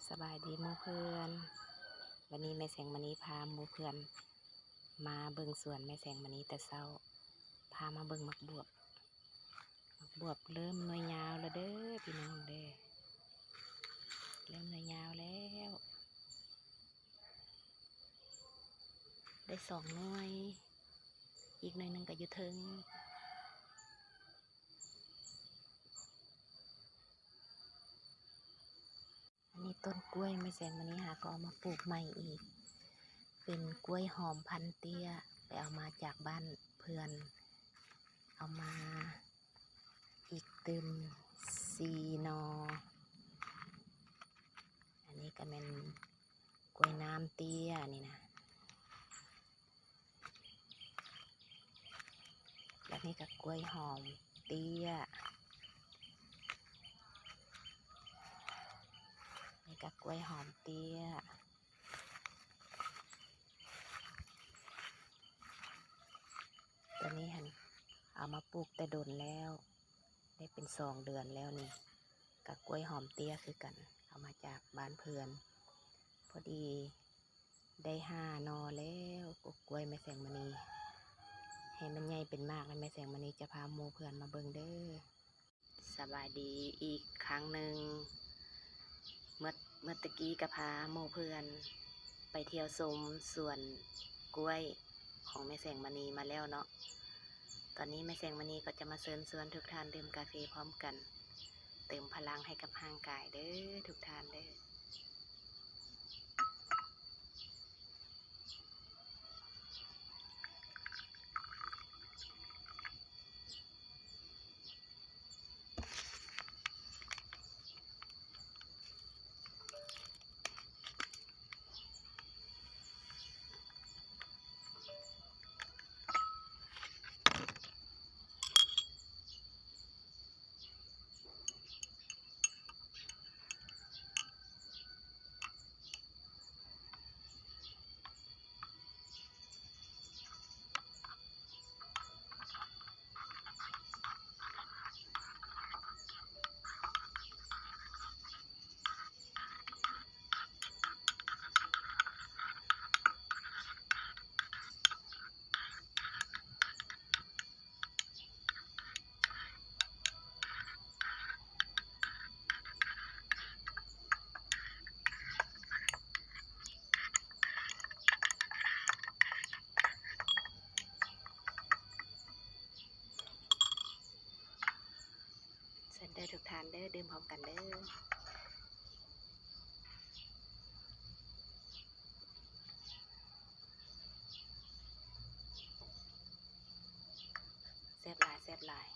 ສະບາຍດີໝູ່ເພື່ອນ, ວັນນີ້ແມ່ແສງມະນີພາໝູ່ເພື່ອນມາເບິ່ງສວນແມ່ແສງມະນີແຕ່ເຊົ້າ, ພາມາເບິ່ງໝາກບວບ. ໝາກບວບເລີ່ມໜ່ວຍຍາວແລ້ວເດີພີ່ນ້ອງເດີ, ເລີ່ມໜ່ວຍຍາວແລ້ວ. ໄດ້ສອງໜ່ວຍ, ອີກໜ່ວຍໜຶ່ງກໍຢູ່ເທິງ. ອັນນີ້ຕົ້ນກ້ວຍແມ່ແສງມະນີຫາກໍເອົາມາປູກໃໝ່ອີກ, ເປັນກ້ວຍຫອມພັນເຕ້ຍ, ໄປເອົາມາຈາກບ້ານເພື່ອນ, ເອົາມາອີກຕື່ມສີ່ໜໍ່. ອັນນີ້ກໍແມ່ນ ກ້ວຍນ້ຳເຕ້ຍນີ້ນະ, ແລ້ວນີ້ກໍກ້ວຍຫອມເຕ້ຍ, ນີ້ກໍກ້ວຍຫອມເຕ້ຍ. ຕົວນີ້ຫັ້ນເອົາມາປູກແຕ່ດົນແລ້ວ, ໄດ້ເປັນສອງເດືອນແລ້ວນີ້, ກໍກ້ວຍຫອມເຕ້ຍຄືກັນ, ເອົາມາຈາກບ້ານເພື່ອນ. ພໍດີໄດ້ຫ້າໜໍ່ແລ້ວ, ກົກກ້ວຍແມ່ແສງມະນີ ໃຫ້ມັນໃຫຍ່ເປັນໝາກ ແລ້ວແມ່ແສງມະນີຈະພາໝູ່ເພື່ອນມາເບິ່ງເດີ. ສະບາຍດີອີກຄັ້ງໜຶ່ງ. ເມື່ອ ເມື່ອຕະກີ້ກໍພາໝູ່ເພື່ອນໄປທ່ຽວຊົມສວນກ້ວຍຂອງແມ່ແສງມະນີມາແລ້ວເນາະ. ຕອນນີ້ແມ່ແສງມະນີກໍຈະມາເຊີນຊວນທຸກທ່ານດື່ມກາເຟພ້ອມກັນ, ເຕີມພະລັງໃຫ້ກັບຮ່າງກາຍເດີທຸກທ່ານເດີ. ເຊີນເດີທຸກທ່ານເດີ, ດື່ມພ້ອມກັນເດີ. ແຊບຫຼາຍ, ແຊບຫຼາຍ.